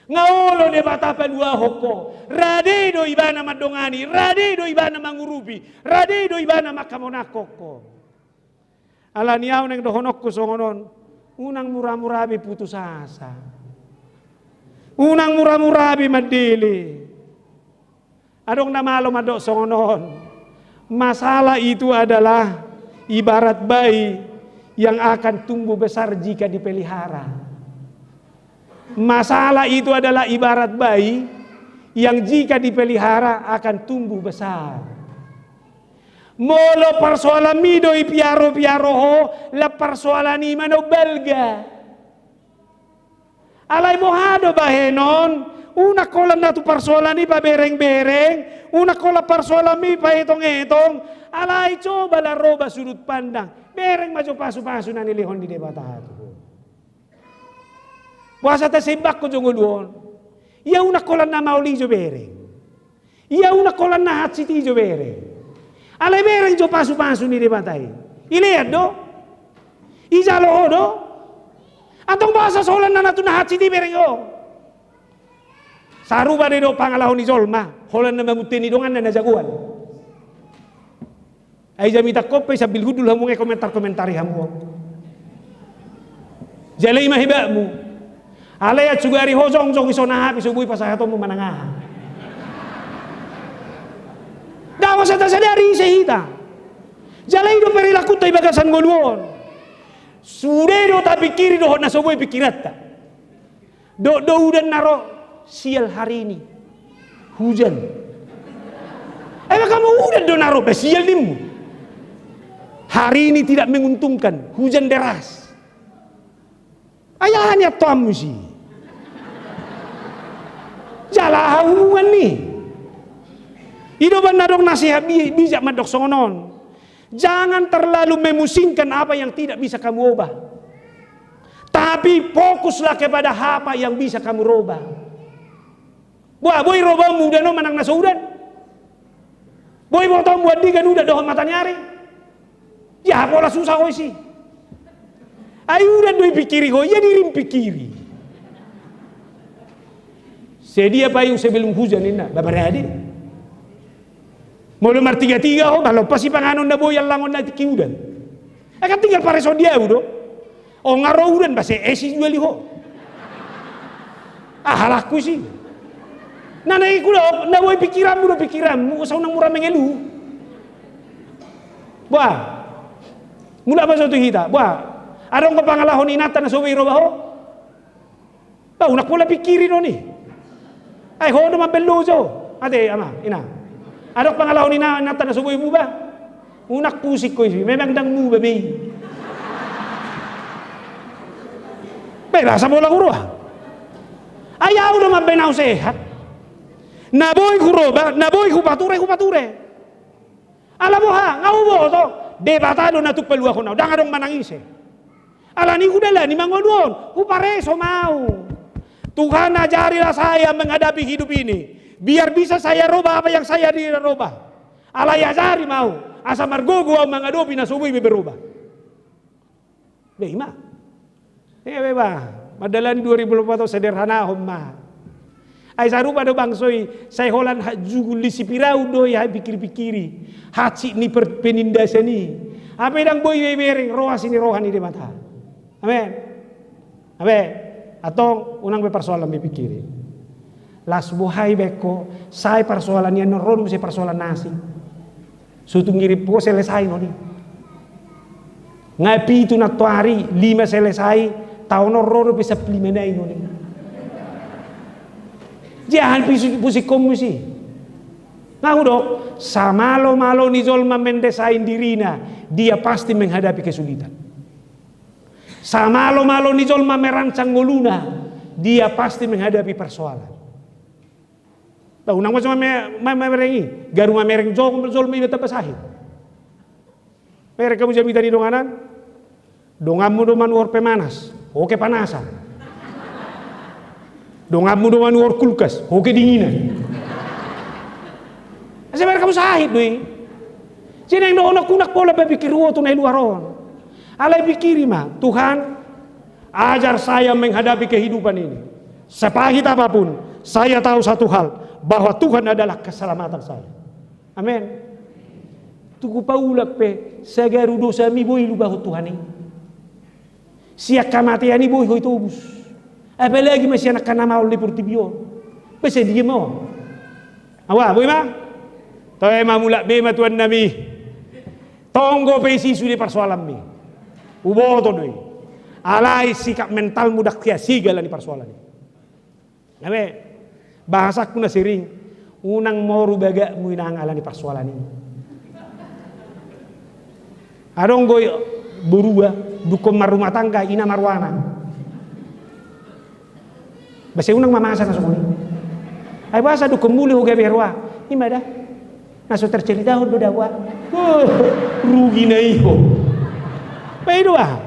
Nga olo Debata paluahon ho. Rade do Ibana mandongani, rade do Ibana mangurupi, rade do Ibana manghamonanghon ho. Alani ahu naeng dohononku songon on, unang mura-mura be putus asa. Unang mura-mura be mandele. Adong na malo mandok songon on. Masalah itu adalah ibarat bayi yang akan tumbuh besar jika dipelihara. Masalah itu adalah ibarat bayi yang jika dipelihara akan tumbuh besar. Molo parsoalanmi do ipiaro-piaro ho, lam parsoalan i ma na umbalga. Alai boha do bahenon, unang holan na tu parsoalan i pabereng-bereng, unang holan parsoalanmi paetong-etong, alai cobalah roba sudut pandang, bereng ma jo pasu-pasu na nilehon ni Debata tu ho. Boasa tasembangkon jo ngolu on? Ia unang holan na maol i jo bereng. Ia unang holan na hansit i jo bereng. Alai bereng jo pasupasu ni Debata i. Ilean do? Ijalo ho do? Antong boasa so holan na, na tu na hansit i bereng ho? Sarupa do i do pangalaho ni jolma holan na mamunte ni donganna na jagoan. Ai jamita kope sambil hundul hamu nge komentar-komentari hamu. Jala i ma hebatmu. Alai an sugari ho jongjong i so na hape so boi pasahatonmu manang aha. Dang masa tasadari ise hita. Jala i do perilakunta i bagasan ngolu on. Sude do tapingkiri dohot na so boi pingkiranta. Dok do udan na ro, sial hari ini. Hujan. Emang kamu udan do na ro, be sial nimmu. Hari ini tidak menguntungkan, hujan deras. Ai aha ni antonmu si. Jala aha hubungan ni. I do umbahen na adong nasihat bi-, bijak mandok songon on. Jangan terlalu memusingkan apa yang tidak bisa kamu ubah. Tapi fokuslah kepada apa yang bisa kamu rubah. Boa, boi robaonmu udan on manang na so udan? Boi botoonmu andigan udan dohot mataniari? Ia pola susah ho isi. Ai udan do i pingkiri ho, ia dirim pingkiri. Sedia payung sebelum hujan ninna, babarade. Molo martiga-tiga ho, malompasi panganon na boi allangon na tingki udan. Eh, kan tinggal pareso di ahu do. O nga ro udan, base esi juali ho. Ah, halakku isi. Na, na iku do, na boi pikiranmu do pikiranmu, so unang mura mengelu. Boa. Mulak ma jo tu hita. Boa. Adong do pangalaho ni inanta na so boi roba ho? Ba, unang pola pingkiri do ni. Ai ho do mambello jo. Ate, ama, ina. Adong pangalaho ni ina-, inanta na so boi muba? Unang pusing ho isi, memang dang muba be i. Be, boasa pola huroha? Ai ahu do mambaen ahu sehat. Na boi huroba, na boi hupature, hupature. Ala boha, nga huboto, Debata do na tung paluahon ahu, dang adong manang ise. Alani hudalani ma ngolu on, hupareso ma ahu. Tuhan, ajarilah saya menghadapi hidup ini. Biar bisa saya rubah apa yang saya tidak rubah. Alai ajari ma ahu, asa margogo ahu mangadopi na so boi be berubah. Be i ma. Ia be ba, mandalani dua ribu dua puluh empat on sederhanahon ma. Ai sarupa do bangso i, sai holan ha-, jugul ni si Firaun do i, hai pingkiri-pingkiri. Hansit ni per-, penindasan i. Hape dang boi be ibereng roha si ni roha ni Debata. Amen. Amen. Antong unang be parsoalan be pingkiri. Las boha i be ho, sai parsoalan i annon ro do muse parsoalan na asing. So tung ngirim ho selesai non i. Nga pitu nantoari, lima selesai, taon on ro dope sampulu lima nai non i. Jangan pisu-, pusingkonmu si. Nga hudok, samalo-malo ni jolma mendesain dirina, dia pasti menghadapi kesulitan. Samalo-malo ni jolma merancang ngoluna, dia pasti menghadapi persoalan. Ba, unang ma jolma me-, ma-, mamereng i. Garu mamereng jo-, jolma iba tamba sahit. Mereng hamu jamita ni donganan. Donganmu do manuhor pemanas, ho kepanasan. Donganmu do manuhor kulkas, ho kedinginan. Asa mereng hamu sahit do i. Jadi naeng dohononku, unang pola be pingkiri ho tu na i luar on. Alai pingkiri ma, Tuhan, ajar saya menghadapi kehidupan ini. Sepahit apapun, saya tahu satu hal, bahwa Tuhan adalah keselamatan saya. Amen. Tugu paulak pe, sagaru dosami boi lubahon Tuhan i. Sian hamatean i boi ho itobus. Apalagi ma sian angka na maol di portibi on. Be sadia ma on. Awa, boi ma. Toe ma, mulak be ma tuannami. Tonggo pe isi sude parsoalanmi. Huboto do i. Alai sikap mentalmu dang hea sega ala ni parsoalan i. Abe, bahasangku na sering, unang moru bagakmu inang ala ni parsoalan i. Adong do i borua, dungkon marrumah tangga, ina marroanak. Boasa unang mamasa na songon i. Ai boasa dungkon muli ho gabe roa. I ma da. Na so terceritahon do da boa. Huh, rugi na i ho. Ba i do aha.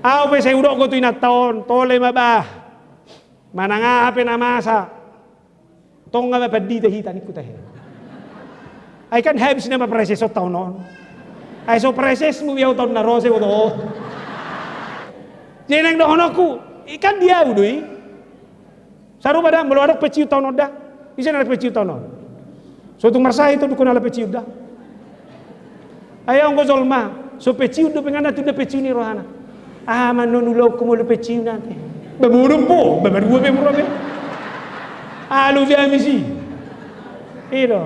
Ahu pe sai hudok do tu inanta on, tole ma bah. Manang aha pe na masa, tonga ma pandita hita ningku tahe. Ai kan habis nama praeses on taon on. Ai so praesesmu be au taon na ro, sai boto. Jadi naeng dohononku, i kan di au do i. Sarupa da, molo adong pensiun taon on da. Ise na adong pensiun taon on? So tung marsahit ho dungkon ala pensiun da. Ai anggo jolma so pensiun dope, nga na tunda pensiun i rohana. Aha ma non ulaonku molo pensiun ate? Ba modom po, ba marua be, marua be. Alu jamis i. I do.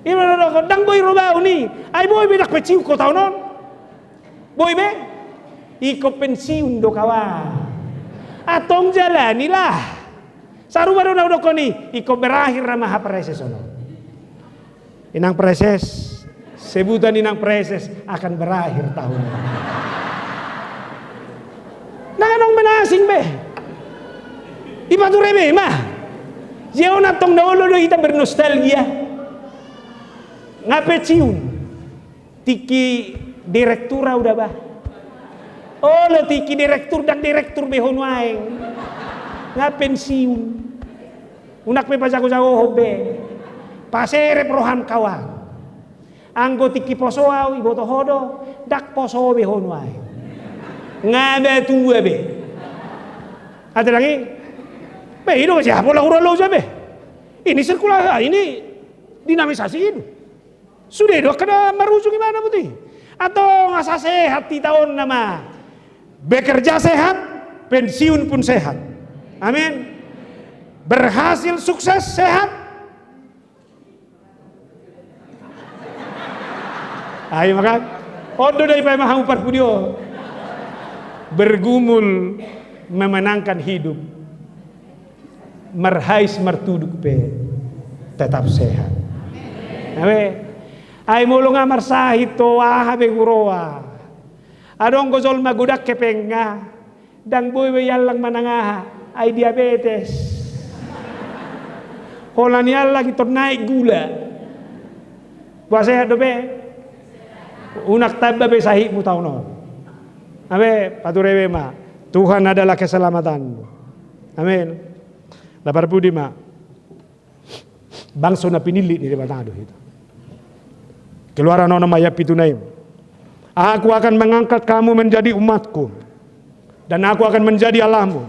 I do, do, do, ndang boi ro baon i. Ai boi be ndang pensiun ho taon on. Boi be? Ingkon pensiun do kawan. Antong jalanilah. Sarupa do na hudokkon i, ingkon berakhir nama hapraeseson on. Inang praeses, sebutan inang praeses akan berakhir tahun ini. Ndang adong manasing be. Ipature be ma. Jia on antong na olo do hita bernostalgia. Nga pensiun. Tingki direktur au da ba. Olo tingki direktur, ndang direktur be ho nuaeng. Nga pensiun. Unang pe pajagojagohon be. Paserep roham kawan. Anggo tingki poso au, iboto ho do, ndang poso be ho nuaeng. Nga matua be. Ate ndang i? Be i do, siapa lah urang loja be. Ini sirkulasi, ini dinamisasi i do. Sude do angka na marujung ibana buti. Antong asa sehat hita on nama. Bekerja sehat, pensiun pun sehat. Amin. Berhasil, sukses, sehat. Ai ma kan. On do da dipaima hamu parpudi on. Bergumul memenangkan hidup. Marhais martuduk pe tetap sehat. Amin. Ai molo nga marsahit ho, aha be huroha? Adong do jolma godang hepengna, ndang boi be iallang manang aha, ai diabetes. Holan iallang ingkon naek gula. Boha, sehat dope? Unang tamba be sahitmu taon on. Amin. Pature be ma. Tuhan adalah keselamatanmu. Amin. Lapar pudi ma. Bangso na pinillit ni Debata do hita. Keluaran onom ayat pitu na i. Aku akan mengangkat kamu menjadi umatku, dan aku akan menjadi Allahmu,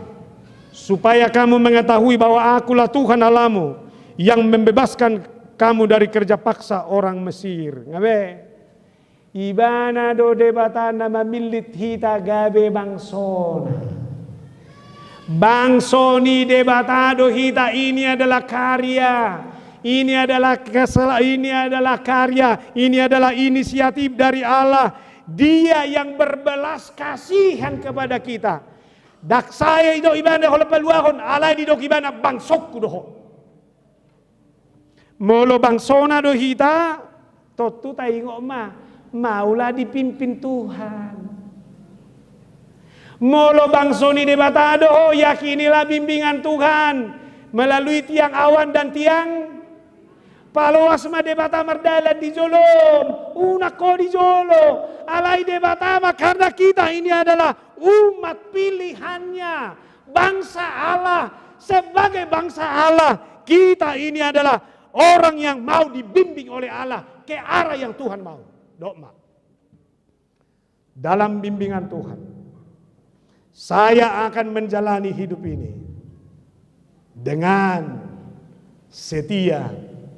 supaya kamu mengetahui bahwa akulah Tuhan Allahmu yang membebaskan kamu dari kerja paksa orang Mesir. Nga be? Ibana do Debata na mamillit hita gabe bangsona. Bangso ni Debata do hita, ini adalah karya. Ini adalah kesala-, ini adalah karya, ini adalah inisiatif dari Allah. Dia yang berbelas kasihan kepada kita. Ndang sai didok ibana holan paluahon, alai didok ibana bangsongku do ho. Molo bangsona do hita, tontu taingot ma, maulah dipimpin Tuhan. Molo bangso ni Debata do ho, yakinilah bimbingan Tuhan melalui tiang awan dan tiang. Paloas ma Debata mardalan di jolom, unang ho di jolo. Alai Debata ma, karena kita ini adalah umat pilihannya. Bangsa Allah, sebagai bangsa Allah, kita ini adalah orang yang mau dibimbing oleh Allah ke arah yang Tuhan mau. Dok ma. Dalam bimbingan Tuhan, saya akan menjalani hidup ini dengan setia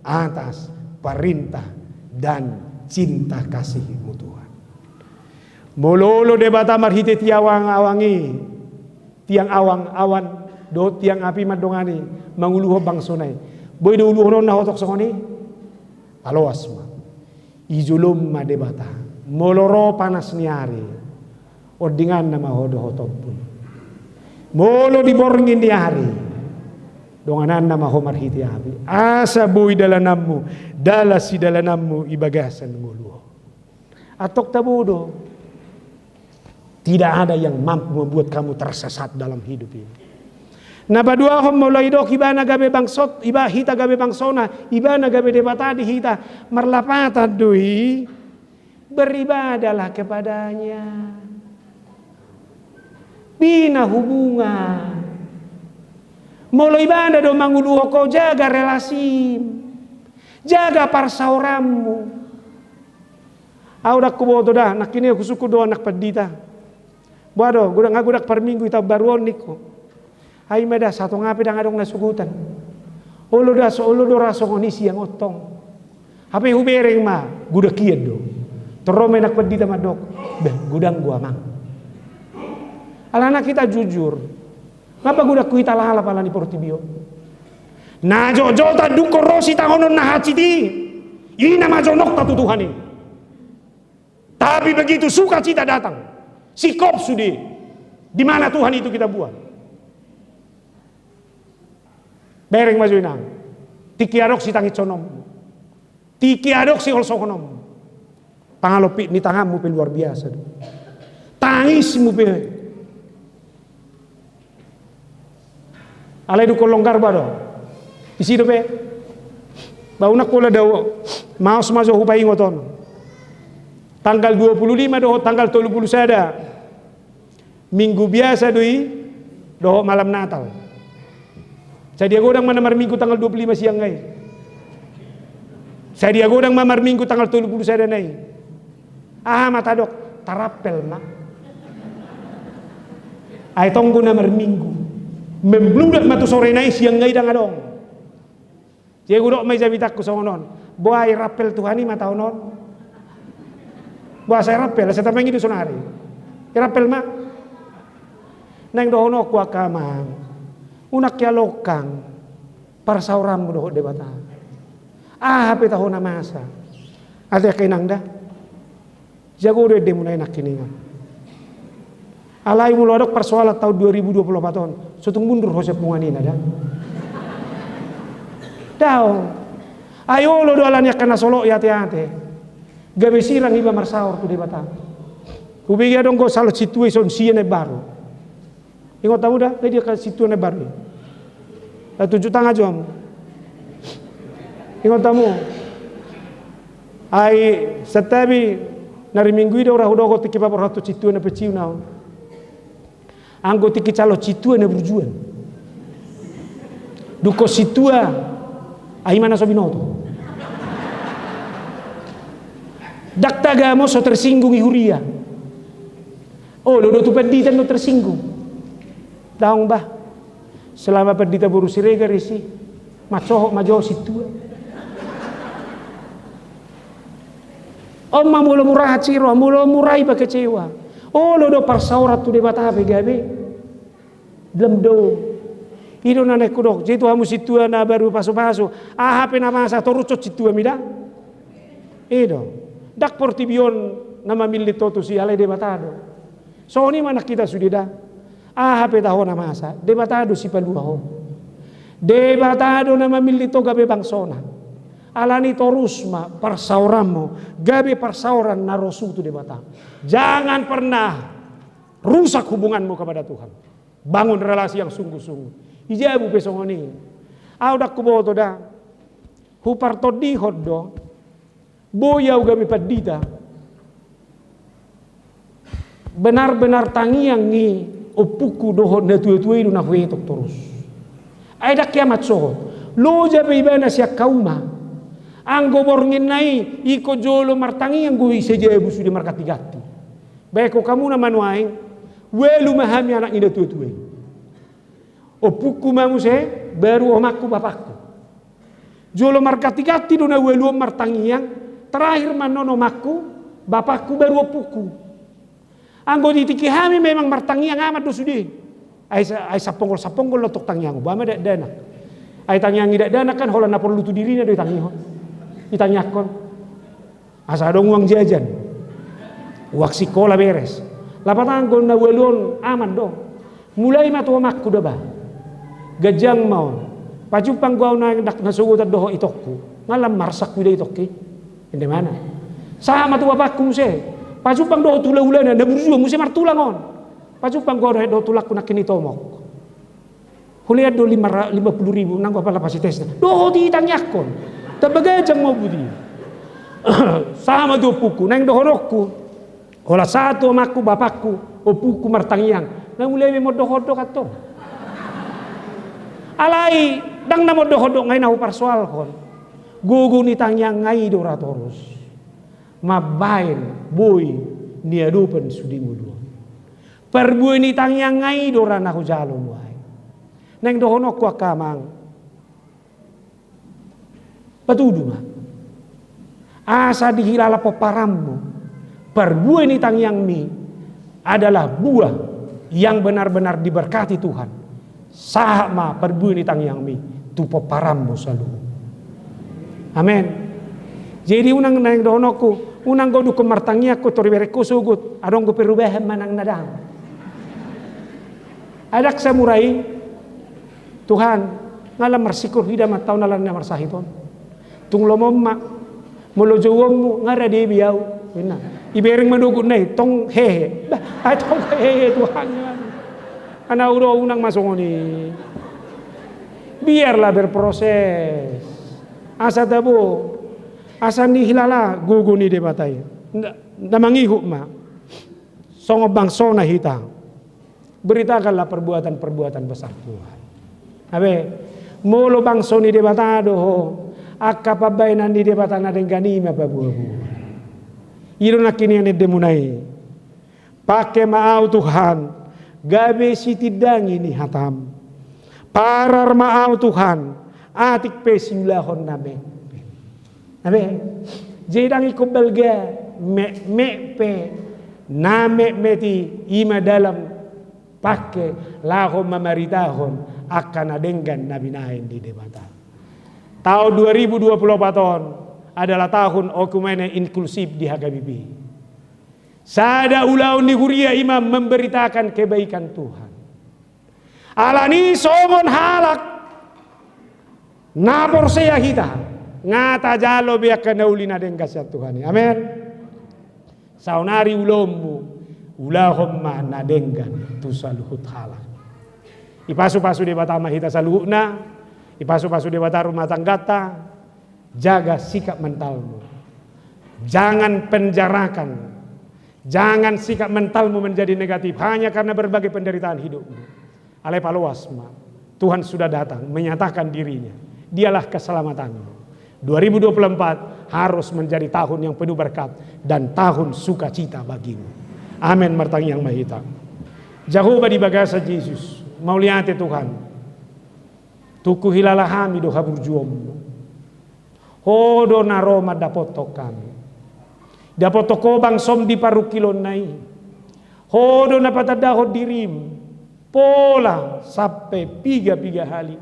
atas perintah dan cinta kasih-Mu, Tuhan. Molo olo Debata marhite tiang awang-awang i, tiang awang-awan dohot tiang api ma dongan i manguluhon bangsona i, boi do uluhononna ho tong songon i? Paloas ma. Di jolom ma Debata. Molo ro panas ni ari, ondinganna ma ho dohot ombun. Molo di borngin ni ari, dongananna ma ho marhite api. Asa boi dalananmu, dalan sidalananmu di bagasan ngolu on. Antong tabo do. Tidak ada yang mampu membuat kamu tersesat dalam hidup ini. Na paduahon, molo didok ibana gabe bangsot, iba-, hita gabe bangsona, ibana gabe Debata di hita, marlapatan do i, beribadahlah kepada-Nya. Bina hubungan. Molo ibana do manguluhon ho, jaga relasim, jaga parsaoranmu. Au ndang huboto da, nangkin i husungkun do anak pandita. Boha do, godang, godang parminggu i taon baru on ningku. Ai ma da, satonga pe ndang adong na sogotan. Olo da, so olo do ra songon i sian on tong. Hape hubereng ma, godang hian do. Torus ma anak pandita mandok, "Bah, godang do amang." Alana hita jujur. Nga pagodangkon hita lalap ala ni portibi on. Na jotjot tandungkon ro sitaonon na hansit i, i na majonokta tu Tuhan i. Tapi begitu sukacita datang, singkop sude di mana Tuhan itu kita buat. Bereng ma jo inang, tingki adong sitangisononmu, tingki adong siholsohononmu. Pangalompit ni tanganmu pe luar biasa do. Tangismu pe. Alai dungkon longgar ba do. Isi dope. Ba unang pola dao. Maos ma jo hupaingot on. Tanggal dua puluh lima dohot tanggal tolu puluh sada. Minggu biasa do i dohot malam Natal. Sadia godang ma na marminggu tanggal dua puluh lima sian nai? Sadia godang ma marminggu tanggal tolu puluh sada nai? Aha ma tadok? Tarappel ma. Ai tong do na marminggu. Membludak ma tu sore nai, sian nai ndang adong. Jadi hudok ma i jamitangku songon on. Boha, irappel Tuhan i ma taon on? Boha, asa irappel, asa tamangido sonari? Irappel ma. Naeng dohononku angka amang, unang hea longkang parsaoranmu dohot Debata. Aha pe taho na masa. Ate angka inang da. Jago do endemuna i nangkiningan. Alai molo adong parsoalan taon dua ribu dua puluh opat on, so tung mundur ho sian punguan i na da. Daong. Ai olo do ala ni angka na solot i ate-ate. Gabe sirang iba marsaor tu Debata. Hubege adong do calon sintua i songon sian na baru. Ingot hamu da, na dia angka sintua na baru i? Tunjuk tangan jo hamu. Ingot hamu. Ai santabi, na ari Minggu i do ra hudokkon tingki paborhathon sintua na pensiun au. Anggo tingki calon sintua na burjuan, dungkon sintua, ai ma na so binoto. Ndang tagamon so tersinggung i huria. Olo do tu pandita na tersinggung. Daong bah. Selama pandita boru Siregar isi, mansohot ma jo sintua. On ma molo murahan si roha, molo murai ba kecewa. Olo do parsaoran tu Debata pe gabe. Dlam do. I do na naeng hudok, jadi tu hamu sintua na baru pasu-pasu, aha pe na masa, torushon sintuami da. I do. Ndang portibi on na mamillit ho tusi, alai Debata do. Songon i ma nang hita sude da. Aha pe taho na masa, Debata do sipalua ho. Debata do na mamillit ho gabe bangsona. Alani torus ma parsaoranmu gabe parsaoran na rosu tu Debata. Jangan pernah rusak hubunganmu kepada Tuhan. Bangun relasi yang sungguh-sungguh. I jabu pe songon i. Au ndang huboto da. Hupartondihon do. Boi au gabe pandita. Benar-benar tangiang ni ompungku dohot natua-tua i do na huetong torus. Ai ndang hea mansohot. Loja pe ibana sian hauma. Anggo borngin na i, ingkon jolo martangiang do i sajabu sude marganti-ganti. Baen hamu na manuaeng, ualu ma hami anak ni natua-tua i. Ompungku ma muse, baru omakku bapakku. Jolo marganti-ganti do na ualu on martangiang, terakhir ma annon omakku, bapakku, baru ompungku. Anggo di tingki hami memang martangiang aman do sude. Ai sa-, ai saponggol-saponggol do tong tangiang, boha ma dakdanak. Ai tangiang ni dakdanak kan holan na porlu tu dirina do itangihon. Itangiangkon. Asa adong uang jajan, uang sikola beres. Lapatangon na ualu on aman do. Mulai ma tu omakku da bah. Ganjang ma on. Pajumpang do au na ndang na sogotan dohot itongku. Nga lam marsak huida itongki. Ende mana? Sahat ma tu bapakku muse. Pajumpang dohot hula-hulana na burju on muse martulang on. Pajumpang do au dohot tulangku nangkin i tomok. Hulean do lima ra-, lima puluh ribu, nanggo apala pasitesna. Dohot i tangiangkon. Tamba ganjang ma on buti. Sahat ma tu ompungku, naeng dohononku. Holan sahat tu omakku, bapakku, ompungku martangiang. Nga mulai be mondok-ondok antong. Alai ndang na mondok-ondok nga i na huparsoalhon. Gogo ni tangiang nga i do ra torus mambaen boi niadopan sude ngolu on. Parbue ni tangiang nga i do ra na hujalo nuaeng. Naeng dohononku angka amang, patudu ma, asa dihilala pomparanmu. Parbue ni tangiangmi adalah buah yang benar-benar diberkati Tuhan. Sahat ma parbue ni tangiangmi tu pomparanmu saluhut. Amen. Jadi unang, naeng dohononku, unang goduk martangiang ho tor ibereng ho sogot, adong do perubahan manang na ndang. Ai ndang samurah i. Tuhan, nga lam marsikur hida ma taon ala na marsahit on. Tung lomo ma, molo jouonmu nga rade be au. Ninna. Ibereng ma dohot na i, tong hehe. Bah, ai tong hehe Tuhan. Ana udo unang ma songon i. Biarlah berproses. Asa tabo, asa dihilala gogo ni Debata i. Nda, nda mangihut ma. Songon bangsona hita. Beritakanlah perbuatan-perbuatan besar Tuhan. Abe, molo bangso ni Debata do ho, angka pambaenan ni Debata na denggan i ma paboa-boa. I do nangkin i endemuna i. Pangke ma au Tuhan, gabe sitindangi ni hatam. Parar ma au Tuhan, atik pe siulahon na metmet. Abe, jadi ndang ingkon balga metmet pe, na metmet i, i ma dalan pangke laho mamaritahon angka na denggan na binaen ni Debata. Tahun dua ribu dua puluh empat on adalah tahun oikumene inklusif di H K B P. Sada ulaon ni huria i ma memberitakan kebaikan Tuhan. Alani songon halak na porsea hita, nga tajalo be angka na uli na denggan sian Tuhan i. Amen. Saonari ulaonmu, ulahon ma na denggan tu saluhut halak. Ipasu-pasu Debata ma hita saluhutna, ipasu-pasu Debata rumah tanggata, jaga sikap mentalmu. Jangan penjarakan. Jangan sikap mentalmu menjadi negatif hanya karena berbagai penderitaan hidupmu. Alai paloas ma. Tuhan sudah datang menyatakan diri-Nya. Dialah keselamatanmu. Dua ribu dua puluh empat harus menjadi tahun yang penuh berkat dan tahun sukacita bagimu. Amen. Martangiang ma hita. Jahowa di bagasan Jesus. Mauliate Tuhan. Tung huhilala hami do haburjuonmu. Ho do na ro mandapothon hami. Dapothon Ho bangsoM di parungkilonna i. Ho do na patandahon dirim. Pola sampe piga-piga hali.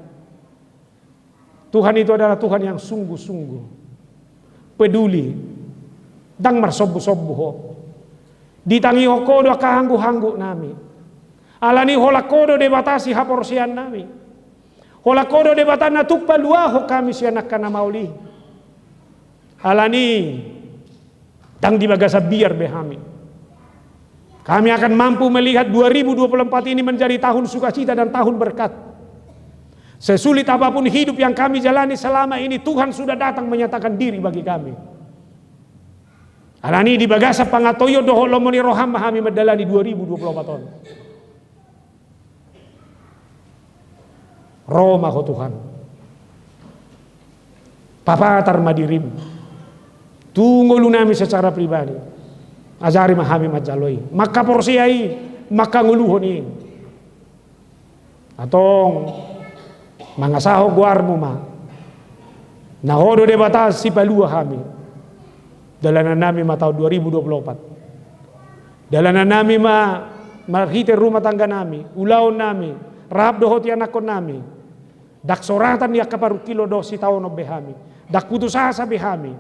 Tuhan itu adalah Tuhan yang sungguh-sungguh peduli. Ndang marsombu-sombu Ho. Ditangihon Ho do angka hanggu-hanggu nami. Alani holan Ho do Debata sihaporseaon nami. Holan Ho do Debata na tuk paluahon hami sian angka na maol i. Alani ndang di bagasan biar be hami. Kami akan mampu melihat dua ribu dua puluh empat ini menjadi tahun sukacita dan tahun berkat. Sesulit apapun hidup yang kami jalani selama ini, Tuhan sudah datang menyatakan diri bagi kami. Alani di bagasan pangantoion dohot lomo ni rohaM ma hami mandalani dua ribu dua puluh empat on. Ro ma Ho Tuhan. Papatar ma dirim. Tu ngolu nami secara pribadi. Ajari ma hami manjalo i. Mangkaporsea i, mangkangoluhon i. Antong mangasahon goarMu ma. Na Ho do Debata sipalua hami. Dalanan nami ma tahun dua ribu dua puluh empat. Dalanan nami ma marhite rumah tangga nami, ulaon nami, rap dohot ianakhon nami. Ndang soratan ni angka parungkilon dohot sitaonon be hami. Ndang putus asa be hami.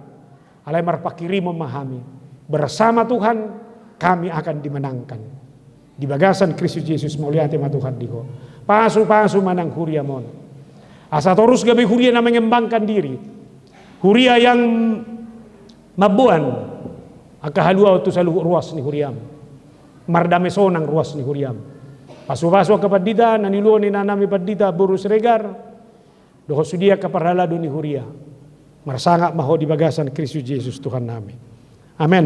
Alai marpanghirimon ma hami. Bersama Tuhan kami akan dimenangkan. Di bagasan Kristus Jesus, mauliate ma Tuhan di Ho. Pasu-pasu ma nang huriaM on. Asa torus gabe huria na mengembangkan diri. Huria yang mamboan angka haluaon tu saluhut ruas ni huriaM. Mardame sonang ruas ni huriaM. Pasu-pasu angka pandita, na niluon ni inanami pandita boru Siregar. Dohot sude angka parhalado ni huria. Marsangap ma Ho di bagasan Kristus Jesus Tuhan nami. Amen.